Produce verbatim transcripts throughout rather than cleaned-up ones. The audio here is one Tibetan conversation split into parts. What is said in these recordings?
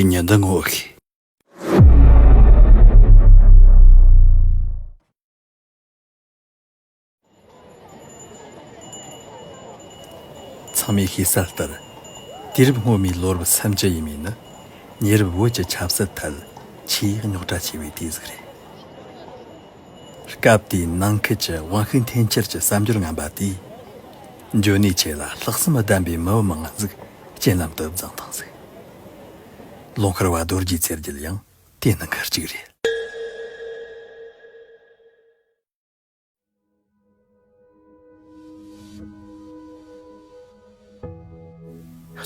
ཉི་ཟླ་ངོ་ཤེས། ཚང་མས་ཤེས་གསལ་ལྟར། དུས་རབས་སྔོན་མའི་ལོ་རབས་སུམ་ཅུ་ཡས་མས་ནི་ཉེ་རབས་བོད་ཀྱི་ཆབ་སྲིད་ཐད་ཆེས་རྙོག་དྲ་ཆེ་བའི་དུས་ཟིག་རེད། སྐབས་དེའི་ནང་ཁུལ་གྱི་དབང་ཤུགས་འཐེན་འཁྱེར་གྱི་གསར་འབྱོར་ངན་པ་དེས། འཇོན་ནུས་ཆེ་ལ་ལྷག་བསམ་ལྡན་པའི་མི་བུ་མང་ང་ཟིག་རྐྱེན་ལམ་དུ་བརྫངས་བཏང་ཟིག། ལུང་ཤར་བ་རྡོ་རྗེ་ཚེ་རྒྱལ་ཡང་དེའི་ནང་གི་གཅིག་རེད།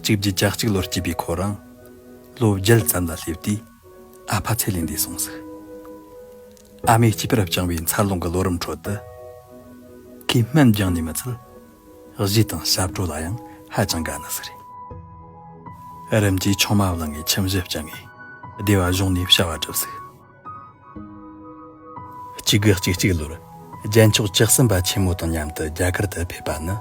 གཅིག་བརྒྱད་བརྒྱད་ཅུ་གཅིག་ལོར་སྐྱེས་པའི་ཁོ་རང་ལོ་བརྒྱད་ཙམ་ལ་སླེབས་དུས་ཨ་ཕ་ཚེ་ལས་འདས་སོང་ཟིག། ཨ་མས་གཅིག་པུར་བསྐྱངས་པའི་འཚར་ལོངས་ཀྱི་ལོ་རིམ་ཁྲོད་དུ། ཁོས་སྨན་སྦྱངས་ནས་མི་ཚད། གཞས་དང་ཞབས་བྲོ་ལ་ཡང་ཧ་ཅང་དགའ་ནི་ཟིག་རེད། རིམ་གྱིས་ཆུང་མ་བླངས་ངས་ཁྱིམ་གཞིས་བསྐྱངས་ངས་སྡེ་བ་གཞུང་ནས་བྱ་བ་བསྒྲུབས་ཟིག། གཅིག་དགུ་གཅིག་གཅིག་ལོར་རྒྱལ་མཆོག་བཅུ་གསུམ་པ་ཆེན་མོ་དང་མཉམ་དུ་རྒྱ་གར་དུ་ཕེབས་པ་ནི།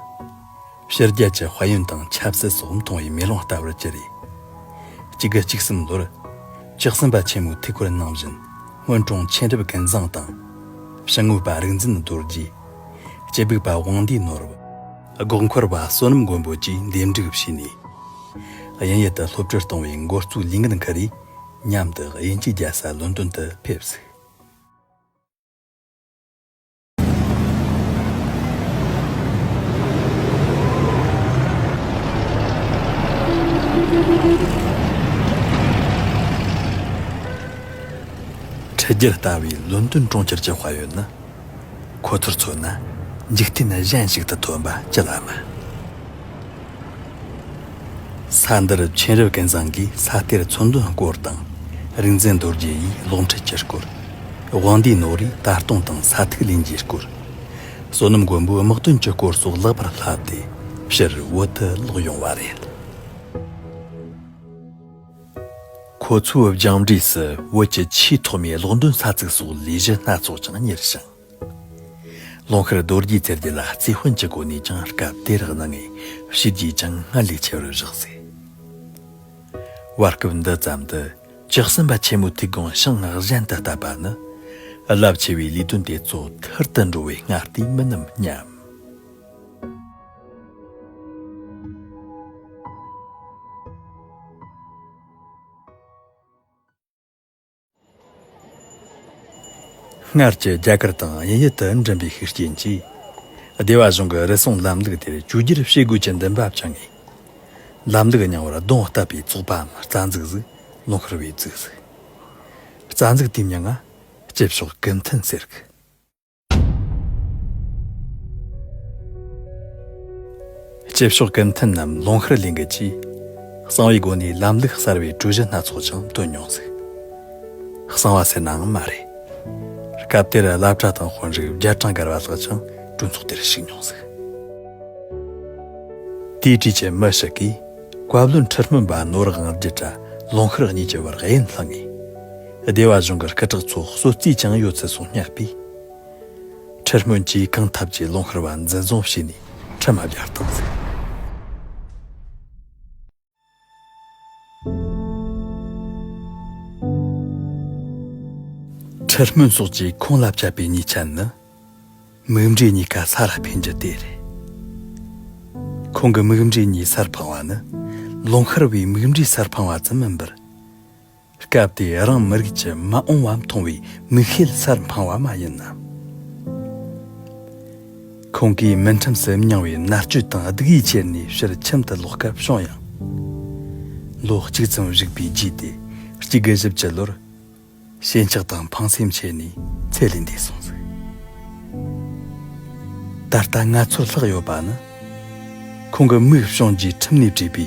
ཕྱི་རྒྱལ་གྱི་དཔལ་ཡོན་དང་ཆབ་སྲིད་སོགས་མཐོང་བའི་མེ་ལོང་ལྟ་བུར་གྱུར་རེ། གཅིག་དགུ་གཅིག་གསུམ་ལོར་བཅུ་གསུམ་པ་ཆེན་མོའི་ཐུགས་ཁུར་གནང་བཞིན་སྔོན་དྲུང་མཁྱེན་རབ་ཀུན་བཟང་དང་། ཕྱི་དངོས་པ་རིག་འཛིན་རྡོ་རྗེ། སྤྱི་སྦུག་པ་དབང་འདུས་ནོར་བུ། སྒོག་འཁོར་བ་བསོད་ནམས་མགོན་པོ་བཅས་འདེམས་སྒྲུག་བྱས་ནས། དབྱིན་ཡུལ་དུ་སློབ་ཁྲིད་གཏོང་བའི་འགོ་གཙོའི་ལས་འགན་འཁུར་རེ། མཉམ་དུ་དབྱིན་ཇིའི་རྒྱལ་ས་ལོན་ཏོན་དུ་ཕེབས་ཟིག། ཁྲི་རྒྱལ་ལྟ་བུའི་ལོན་ཏོན་གྲོང་ཁྱེར་གྱི་དཔལ་ཡོན་ནི། ཁོ་ཚོར་མཚོན་ན་འཇིག་རྟེན་གཞན་ཞིག་ཏུ་ཐོན་པ་ཅི་ལ་སྨྲ། ས་འདིར་མཁྱེན་རབ་ཀུན་བཟང་གིས་ས་གཏེར་མཚོན་དོན་སྐོར་དང་། རིག་འཛིན་རྡོ་རྗེ་ཡིས་ལོག་འཁྲིད་ཀྱི་སྐོར། དབང་འདུས་ནོར་བུས་ད་སྟོང་དང་ས་ཐིག་ལེན་རྒྱུའི་སྐོར། བསོད་ནམས་མགོན་པོས་དམག་དོན་གྱི་སྐོར་སོགས་ལེགས་པར་བསླབས་ཏེ། ཕྱིར་བོད་དུ་ལོག་ཡོང་བ་རེད། ཁོ་ཚོའི་སྦྱངས་འབྲས་སུ་བོད་ཀྱི་ཆེས་ཐོག་མའི་གློག་འདོན་ས་ཚིགས་སོགས་ལས་གཞི་སྣ་ཚོགས་ཀྱང་གཉེར་ཞིང་། ལུང་ཤར་རྡོ་རྗེ་ཚེ་རྒྱལ་ལ་རྩེ་དཔོན་གྱི་སྒོ་ནས་ཀྱང་སྐབས་དེར་གནང་ངས་བྱས་རྗེས་ཀྱང་སྔར་ལས་ཆེ་བར་བཞག་ཟིག། བར་སྐབས་འདི་ཙམ་དུ་བཅུ་གསུམ་པ་ཆེན་མོའི་ཐུགས་དགོངས་ཤིང་གཞན་དུ་བཏབ་པ་ནི། རླབས་ཆེ་བའི་ལས་དོན་དེ་ཚོ་ཐུར་དུ་འགྲོ་བའི་སྔ་ལྟས་མིན་ནམ་སྙམ། སྔར་གྱི་རྒྱ་གར་དང་དབྱིན་ཡུལ་དུ་འགྲིམས་པའི་ཤུགས་རྐྱེན་གྱིས། སྡེ་བ་གཞུང་གི་རུལ་སུངས་ལམ་ལུགས་དེར་བཅོས་བསྒྱུར་བྱེད་དགོས་ཀྱི་འདུན་པ་བཅངས་ངེས། ལམ་ལུགས་རྙིང་བར་གདོང་གཏད་པའི་ཚོགས་པའམ་རྩ་འཛུགས་ཟིག་ལུང་ཤར་བས་བཙུགས་ཟིག། རྩ་འཛུགས་དེའི་མྱིང་ང་སྐྱེད་ཤོག་ཀུན་མཐུན་ཟེར་གི། སྐྱེད་ཤོག་ཀུན་མཐུན་ནམ་ལུང་ཤར་ལས་འགུལ་གྱིས། གསང་བའི་སྒོ་ནས་ལམ་ལུགས་གསར་བའི་གྲོས་གཞི་སྣ་ཚོགས་ཀྱང་བཏོན་མྱོང་ཟིག། གསང་བ་ཟེར་ནའང་མ་རེད། སྐབས་དེར་བླ་གྲྭ་དང་དཔོན་རིགས་བརྒྱ་གྲངས་བརྒལ་བ་ལྷག་ཅིང་གྲོས་ཚོགས་དེར་ཞུགས་མྱོང་ཟིག། དེའི་གྲས་ཀྱི་མི་ཞིག་གིས་བཀའ་བློན་ཁྲི་སྨོན་པ་ནོར་དབང་རྒྱུད་གྲྭ་ལུང་ཤར་གཉིས་ཀྱི་བར་དབྱེན་བླངས་ངས། སྡེ་བ་གཞུང་གི་སྐུ་དྲག་ཚོ་གསོད་རྩིས་ཀྱང་ཡོད་ཚུལ་སོགས་བསྙད་པས། ཁྲི་སྨོན་གྱིས་གང་ཐབས་ཀྱིས་ལུང་ཤར་བ་འཛིན་བཟུང་བྱས་ནས་ཁྲིམས་སྦྱར་བཏང་ཟིག། ཁྲི་སྨོན་སོགས་ཀྱིས་ཁོང་ལ་བཅད་པའི་ཉེས་ཆད་ནི། མིག་འབྲས་གཉིས་ཀ་ས་ལ་འཕེན་རྒྱུ་དེ་རེད། ཁོང་གི་མིག་འབྲས་གཉིས་སར་འཕངས་པ་ནི། ལུང་ཤར་བའི་མིག་འབྲས་སར་འཕངས་པ་ཙམ་མིན་པར། སྐབས་དེའི་རང་མི་རིགས་ཀྱི་མ་འོངས་པ་མཐོང་བའི་མིག་ཤེལ་སར་འཕངས་པ་མ་ཡིན་ནམ། ཁོང་གིས་མི་ཁྲིམས་སུ་མྱང་བའི་མནར་གཅོད་དང་སྡུག་ཡུས་ཁྱེར་ནས་ཕྱིར་ཁྱིམ་དུ་ལོག་སྐབས་བྱུང་ཡང་། ལོ་གཅིག་ཙམ་བཞུགས་པའི་རྗེས་དེ་གཅིག་དགུ་བཞི་བཅུ་ལོར། ཞེན་ཆགས་དང་ཕངས་སེམས་ཆེ་ནས་ཚེ་ལས་འདས་སོང་ཟིག། ད་ལྟ་ང་ཚོར་ལྷག་ཡོད་པ་ནི། ཁོང་གི་མིག་བྱུང་རྗེས་ཁྲིམས་ནས་བྲིས་པའི་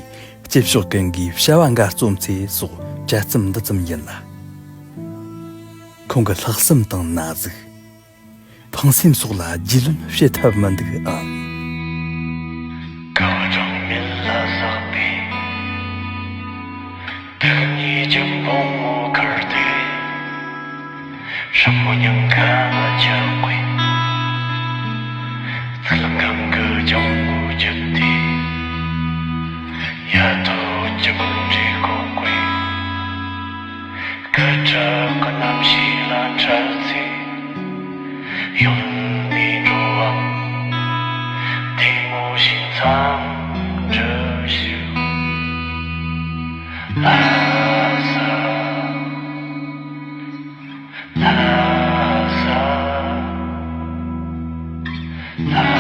སྐྱེད་ཤོག་ཀུན་གྱི་བྱ་བ་འགའ་རྩོམ་ཚེ་སོགས་བཅད་ཙམ་འདི་ཙམ་ཡིན་ལ། ཁོང་གི་ལྷག་བསམ་དང་ན་ཟུག། ཕངས་སེམས་སོགས་ལ་རྒྱུས་ལོན་བྱེད་ཐབས་མི་འདུག་ཨང་། གང་བྱུང་མེད་ལ་བསགས་པའི། བདག་ཉིད་ཀྱི་ཕུང་པོ་ཁུར་ཏེ། སྲིན་མོ་སྙིང་ཁ་ལ་ཆགས་པའི། ཚིལ་སྒང་གི་ལྗང་གུ་བརྒྱུད་དེ། ཡ་ཐོད་ཀྱི་མིག་འབྲས་ཁོག་པའི། ཡུམ་མི་འགྲོ་བ། ཐལ་མོ་སྦྱིན་མཚམས་བསྒྲུབས་ཤིག་ལྷ་ས། ལྷ་ས། ལྷ།